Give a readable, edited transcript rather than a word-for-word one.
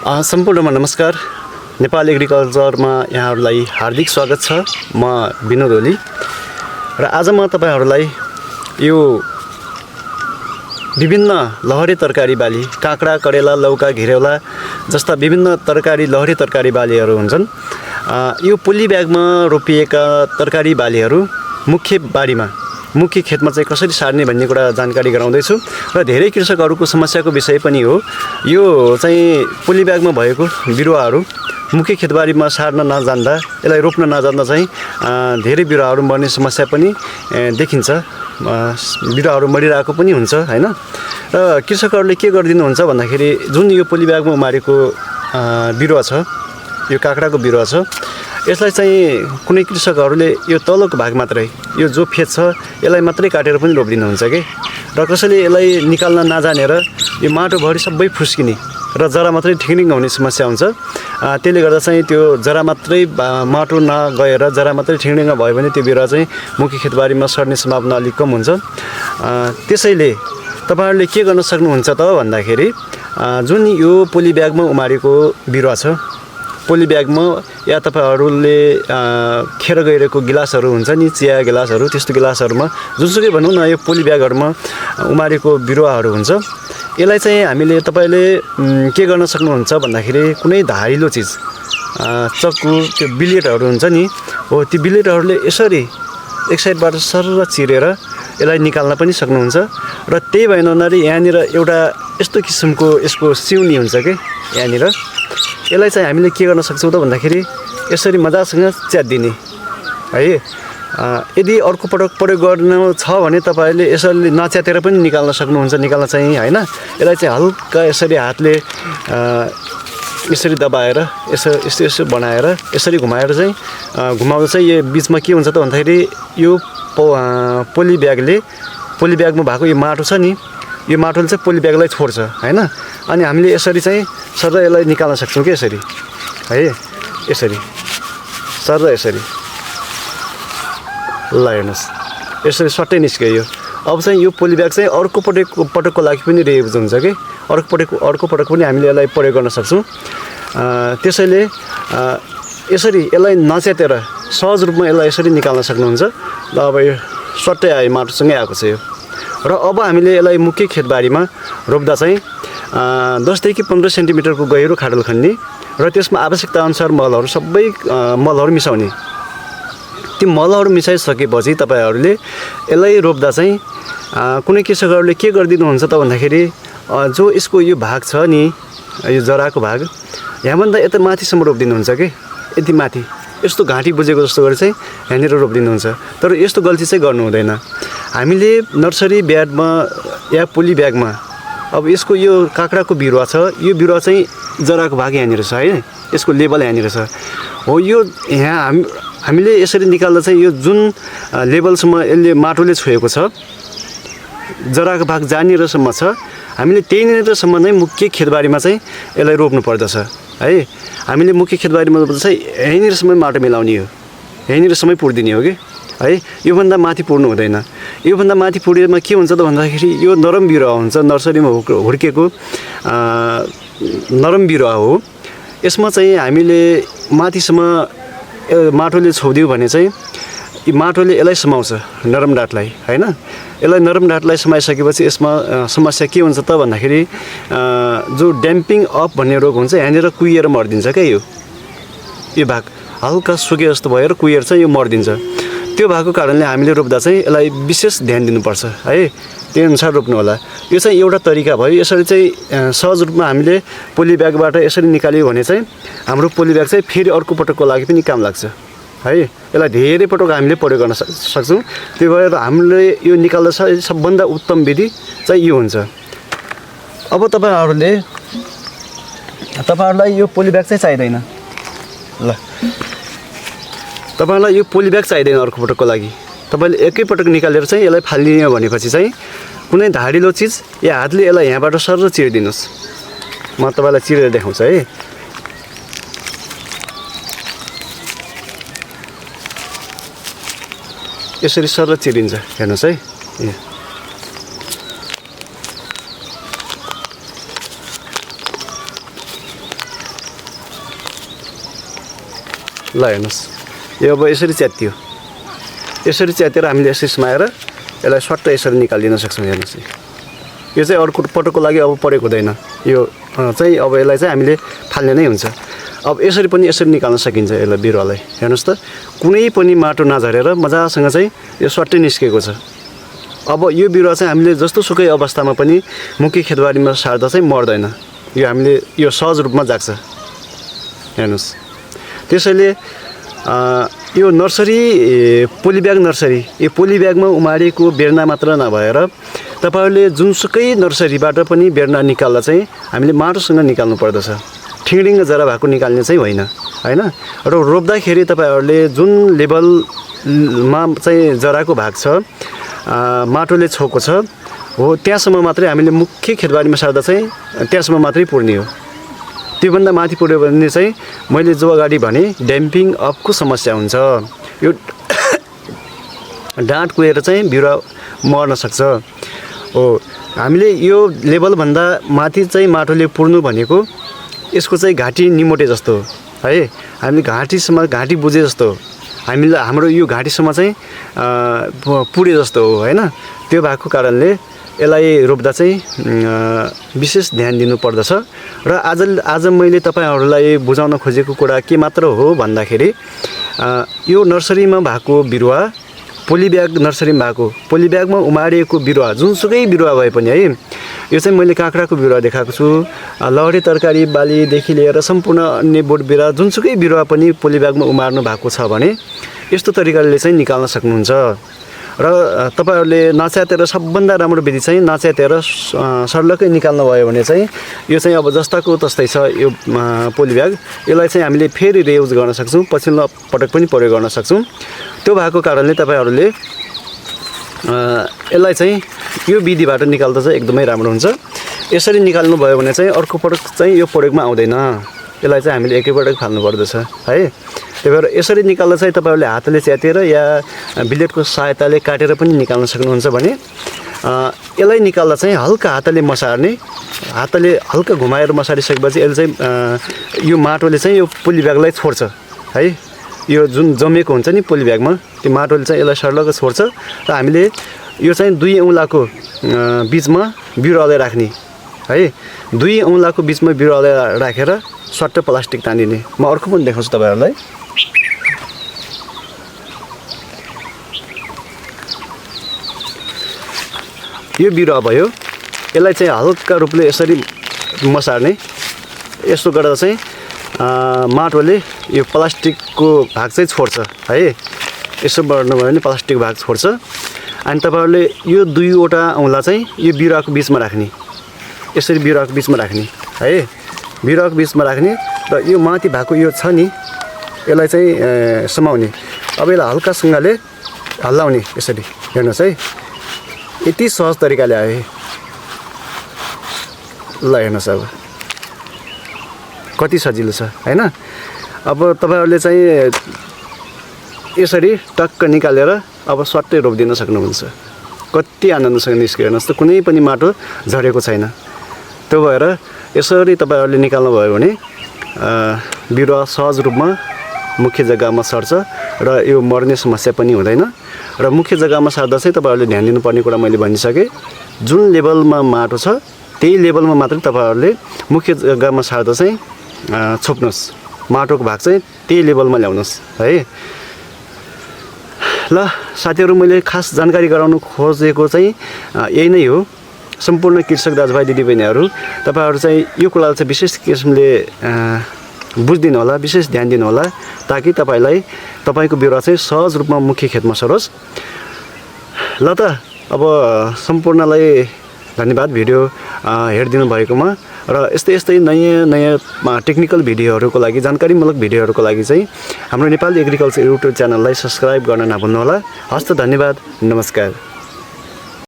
सम्पूर्णमा नमस्कार। नेपाल एग्रिकल्चरमा यहाँहरूलाई हार्दिक स्वागत छ। म विनोद ओली र आज म तपाईहरुलाई यो विभिन्न लहरे तरकारी बाली काँक्रा, करेला, लौका, घिरेउला जस्ता विभिन्न तरकारी लहरे तरकारी बालीहरू हुन्छन्। यो पोली ब्यागमा रोपिएका तरकारी बालीहरू मुख्य खेतमा चाहिँ कसरी सार्ने भन्ने कुरा जानकारी गराउँदैछु र धेरै कृषकहरूको समस्याको विषय पनि हो। यो चाहिँ पोली ब्यागमा भएको बिरुवाहरू मुख्य खेतबारीमा सार्न नजान्दा, यसलाई रोप्न नजान्दा चाहिँ धेरै बिरुवाहरू मर्ने समस्या पनि देखिन्छ। बिरुवाहरू मरिरहेको पनि हुन्छ हैन। र कृषकहरूले के गरिदिनुहुन्छ भन्दाखेरि जुन यो पोली ब्यागमा उमारेको बिरुवा छ, यो काँक्राको बिरुवा छ, यसलाई चाहिँ कुनै कृषकहरूले यो तलको भाग मात्रै, यो जो फेद छ यसलाई मात्रै काटेर पनि रोपिदिनुहुन्छ के। र कसैले यसलाई निकाल्न नजानेर यो माटोभरि सबै फुस्किने र जरा मात्रै ठिङ्रिङ हुने समस्या हुन्छ। त्यसले गर्दा चाहिँ त्यो जरा मात्रै माटो नगएर जरा मात्रै ठिङ्रिङ भयो भने त्यो बिरुवा चाहिँ मुख्य खेतबारीमा सर्ने सम्भावना अलिक कम हुन्छ। त्यसैले तपाईहरुले के गर्न सक्नुहुन्छ त भन्दाखेरि जुन यो पोली ब्यागमा उमारेको बिरुवा छ, पोली ब्यागमा या तपाईहरुले खेर गइरहेको गिलासहरू हुन्छ नि, चिया गिलासहरू, त्यस्तो गिलासहरूमा जुनसुकै भनौँ न, यो पोली ब्यागहरूमा उमारेको बिरुवाहरू हुन्छ। यसलाई चाहिँ हामीले तपाईले के गर्न सक्नुहुन्छ भन्दाखेरि कुनै धारिलो चिज, चक्कु, त्यो बिलेटहरू हुन्छ नि, हो त्यो बिलेटहरूले यसरी एक साइडबाट सरर चिरेर यसलाई निकाल्न पनि सक्नुहुन्छ। र त्यही भएन भन्दाखेरि यहाँनिर एउटा यस्तो किसिमको यसको सिउनी हुन्छ के यहाँनिर। यसलाई चाहिँ हामीले के गर्न सक्छौँ त भन्दाखेरि यसरी मजासँग च्यातिदिने है। यदि अर्को पटक प्रयोग गर्नु छ भने तपाईहरुले यसरी नच्यातेर पनि निकाल्न सक्नुहुन्छ। निकाल्न चाहिँ हैन, यसलाई चाहिँ हल्का यसरी हातले यसरी दबाएर यसो बनाएर यसरी घुमाएर चाहिँ घुमाउँदा चाहिँ यो बीचमा के हुन्छ त भन्दाखेरि यो पोली ब्यागमा भएको यो माटो छ नि, यो माटोले चाहिँ पोली ब्यागलाई छोड्छ हैन। अनि हामीले यसरी चाहिँ सरर यसलाई निकाल्न सक्छौँ के यसरी है, यसरी सरर यसरी। ल हेर्नुहोस्, यसरी सट्टै निस्क्यो यो। अब चाहिँ यो पोली ब्याग चाहिँ अर्को पटकको लागि पनि रेयुज हुन्छ कि, अर्को पटक पनि हामीले यसलाई प्रयोग गर्न सक्छौँ। त्यसैले यसरी यसलाई नच्यातेर सहज रूपमा यसलाई यसरी निकाल्न सक्नुहुन्छ। ल अब यो सट्टै आयो, माटोसँगै आएको छ यो। र अब हामीले यसलाई मुख्य खेतबारीमा रोप्दा चाहिँ 10 देखि 15 सेन्टिमिटरको गहिरो खाडल खन्ने र त्यसमा आवश्यकता अनुसार सबै मलहरू मिसाउने। ती मलहरू मिसाइसकेपछि तपाईहरुले यसलाई रोप्दा चाहिँ कुनै कृषकहरूले के गरिदिनुहुन्छ त भन्दाखेरि जो यसको यो भाग छ नि, यो जराको भाग, यहाँभन्दा यता माथिसम्म रोपिदिनुहुन्छ कि, यति माथि यस्तो घाँटी बुझेको जस्तो गरी चाहिँ यहाँनिर रोपिदिनुहुन्छ। तर यस्तो गल्ती चाहिँ गर्नु हुँदैन। हामीले नर्सरी ब्यागमा या पोली ब्यागमा अब यसको यो काँक्राको बिरुवा छ, यो बिरुवा चाहिँ जराको भाग यहाँनिर छ है, यसको लेभल यहाँनिर छ हो। यो यहाँ हामीले यसरी निकाल्दा चाहिँ यो जुन लेभलसम्म यसले माटोले छोएको छ, जराको भाग जहाँनिरसम्म छ, हामीले त्यहीँनिरसम्म नै मुख्य खेतबारीमा चाहिँ यसलाई रोप्नु पर्दछ है। हामीले मुख्य खेतबारीमा रोप्दा चाहिँ यहीँनिरसम्म माटो मिलाउने हो, यहीँनिरसम्म पुर्दिने हो कि है। योभन्दा माथि पुर्नु हुँदैन। योभन्दा माथि पुर्दिएमा के हुन्छ त भन्दाखेरि यो नरम बिरुवा हुन्छ, नर्सरीमा हुर्केको नरम बिरुवा हो। यसमा चाहिँ हामीले माथिसम्म माटोले छोदियो भने चाहिँ यो माटोले यसलाई समाउँछ, नरम डाँठलाई हैन। यसलाई नरम डाँठलाई समाइसकेपछि यसमा समस्या के हुन्छ त भन्दाखेरि जो ड्याम्पिङ अप भन्ने रोग हुन्छ, यहाँनिर कुहिएर मर्दिन्छ क्या। यो भाग हल्का सुके जस्तो भएर कुहिएर चाहिँ यो मर्दिन्छ। त्यो भएको कारणले हामीले रोप्दा चाहिँ यसलाई विशेष ध्यान दिनुपर्छ है। त्यही अनुसार रोप्नु होला। यो चाहिँ एउटा तरिका भयो। यसरी चाहिँ सहज रूपमा हामीले पोली ब्यागबाट यसरी निकाल्यो भने चाहिँ हाम्रो पोली ब्याग चाहिँ फेरि अर्को पटकको लागि पनि काम लाग्छ है। यसलाई धेरै पटक हामीले प्रयोग गर्न सक्छौँ। त्यही भएर हामीले यो निकाल्दा सबभन्दा उत्तम विधि चाहिँ यो हुन्छ। अब तपाईहरुलाई यो पोली ब्याग चाहिँ चाहिँदैन। ल तपाईहरुलाई यो पोली ब्याग चाहिँदैन अर्को पटकको लागि। तपाईले एकैपटक निकालेर चाहिँ यसलाई फालिदियो भनेपछि चाहिँ कुनै धारिलो चिज या हातले यसलाई यहाँबाट सरर चिरिदिनुस्। म तपाईलाई चिरेर देखाउँछु है। यसरी सरर चिरिन्छ, हेर्नुस् है। ल हेर्नुहोस् यो अब यसरी च्यातियो यसरी च्यातेर हामीले यसरी समाएर यसलाई सट्ट यसरी निकालिदिन सक्छौँ हेर्नुहोस् यो चाहिँ अर्को पटकको लागि अब परेको हुँदैन यो चाहिँ अब यसलाई चाहिँ हामीले फाल्ने नै हुन्छ अब यसरी पनि यसरी निकाल्न सकिन्छ यसलाई बिरुवालाई हेर्नुहोस् त कुनै पनि माटो नझरेर मजासँग चाहिँ यो सट्टै निस्केको छ अब यो बिरुवा चाहिँ हामीले जस्तो सुकै अवस्थामा पनि मुख्य खेतबारीमा सार्दा चाहिँ मर्दैन यो हामीले यो सहज रूपमा जाग्छ हेर्नुहोस् त्यसैले यो नर्सरी पोलिब्याग नर्सरी यो पोलिब्यागमा उमारेको बेर्ना मात्र नभएर तपाईहरुले जुनसुकै नर्सरीबाट पनि बेर्ना निकाल्दा चाहिँ हामीले माटोसँग निकाल्नु पर्दछ ठिङडिङ जरा भएको निकाल्ने चाहिँ होइन हैन र रोप्दाखेरि तपाईहरुले जुन लेभलमा चाहिँ जराको भाग छ माटोले छोएको छ हो त्यहाँसम्म मात्रै हामीले मुख्य खेतबारीमा सार्दा चाहिँ त्यहाँसम्म मात्रै पुर्ने हो त्योभन्दा माथि पुर्यो भने चाहिँ मैले जो अगाडि भने ड्याम्पिङ अपको समस्या हुन्छ यो डाँट कुहेर चाहिँ बिरुवा मर्न सक्छ हो हामीले यो लेभलभन्दा माथि चाहिँ माटोले पुर्नु भनेको यसको चाहिँ घाँटी निमोटे जस्तो है हामीले घाँटी बुझे जस्तो हामीलाई हाम्रो यो घाँटीसम्म चाहिँ पुरे जस्तो हो हैन त्यो भएको कारणले यसलाई रोप्दा चाहिँ विशेष ध्यान दिनु पर्दछ र आज मैले तपाईहरुलाई बुझाउन खोजेको कुरा के मात्र हो भन्दाखेरि यो नर्सरीमा भएको बिरुवा पोलिब्याग नर्सरीमा भएको पोलिब्यागमा उमारिएको बिरुवा जुनसुकै बिरुवा भए पनि है यो चाहिँ मैले काँक्राको बिरुवा देखाएको छु लहरे तरकारी बालीदेखि लिएर सम्पूर्ण अन्य बोट बिरुवा जुनसुकै बिरुवा पनि पोलिब्यागमा उमार्नु भएको छ भने यस्तो तरिकाले चाहिँ निकाल्न सक्नुहुन्छ र तपाईहरुले नच्यातेर सबभन्दा राम्रो विधि चाहिँ नच्यातेर सर्लकै निकाल्नु भयो भने चाहिँ यो चाहिँ अब जस्ताको तस्तै छ यो पोलिब्याग यसलाई चाहिँ हामीले फेरि रियुज गर्न सक्छौं पछिल्लो पटक पनि प्रयोग गर्न सक्छौं त्यो भएको कारणले तपाईहरुले यसलाई चाहिँ यो विधिबाट निकाल्दा चाहिँ एकदमै राम्रो हुन्छ यसरी निकाल्नु भयो भने चाहिँ अर्को पटक चाहिँ यो प्रयोगमा आउँदैन यसलाई चाहिँ हामीले एकैपटक फाल्नु पर्दछ है त्यही भएर यसरी निकाल्दा चाहिँ तपाईहरुले हातले च्यातेर या ब्लेडको सहायताले काटेर पनि निकाल्न सक्नुहुन्छ भने यसलाई निकाल्दा चाहिँ हल्का हातले मसार्ने हातले हल्का घुमाएर मसारिसकेपछि यसले चाहिँ यो माटोले चाहिँ यो पोलिब्यागलाई छोड्छ है यो जुन जमेको हुन्छ नि पोलिब्यागमा त्यो माटोले चाहिँ यसलाई सर्लग छोड्छ र हामीले यो चाहिँ 2 औँलाको बीचमा बिरुवालाई राख्ने है 2 औँलाको बीचमा बिरुवालाई राखेर सट्ट प्लास्टिक तानिने म अर्को पनि देखाउँछु तपाईहरुलाई यो बिरुवा भयो यसलाई चाहिँ हल्का रूपले यसरी मसार्ने यस्तो गर्दा चाहिँ माटोले यो प्लास्टिकको भाग चाहिँ छोड्छ है यसो गर्नुभयो भने प्लास्टिक भाग छोड्छ अनि तपाईहरुले यो 2 वटा औँला चाहिँ यो बिरुवाको बीचमा राख्ने यसरी बिरुवाको बीचमा राख्ने है बिरुवाको बीचमा राख्ने र यो माथि भएको यो छ नि यसलाई चाहिँ समाउने अब यसलाई हल्कासँगले हल्लाउने यसरी हेर्नुस् है यति सहज तरिकाले आयो ल हेर्नुस् अब कति सजिलो छ हैन अब तपाईहरुले चाहिँ यसरी टक्क निकालेर अब सट्टै रोप्दिन सक्नुहुन्छ कति आनन्दसँग निस्क्यो हेर्नुस् त कुनै पनि माटो झरेको छैन त्यो भएर यसरी तपाईहरुले निकाल्नु भयो भने बिरुवा सहज रूपमा मुख्य जग्गामा सर्छ र यो मर्ने समस्या पनि हुँदैन र मुख्य जग्गामा सार्दा चाहिँ तपाईहरुले ध्यान दिनुपर्ने कुरा मैले भनिसके जुन लेभलमा माटो छ त्यही लेभलमा मात्र तपाईहरुले मुख्य जग्गामा सार्दा चाहिँ छोप्नुस् माटोको भाग चाहिँ त्यही लेभलमा ल्याउनुस् है ल साथीहरु मैले खास जानकारी गराउन खोजेको चाहिँ यही नै हो सम्पूर्ण कृषक दाजुभाइ दिदीबहिनीहरु तपाईहरु चाहिँ यो कुरालाई चाहिँ विशेष किसिमले बुझ्दिनु होला विशेष ध्यान दिनु होला ताकि तपाईको बिरुवा चाहिँ सहज रूपमा मुख्य खेतमा सरोस् ल त अब सम्पूर्णलाई धन्यवाद भिडियो हेर्दिनु भएकोमा र यस्तै नयाँ टेक्निकल भिडियोहरुको लागि जानकारीमूलक भिडियोहरुको लागि चाहिँ हाम्रो नेपाली एग्रिकल्चर युट्युब च्यानललाई सब्स्क्राइब गर्न नभुल्नु होला हस्त धन्यवाद नमस्कार।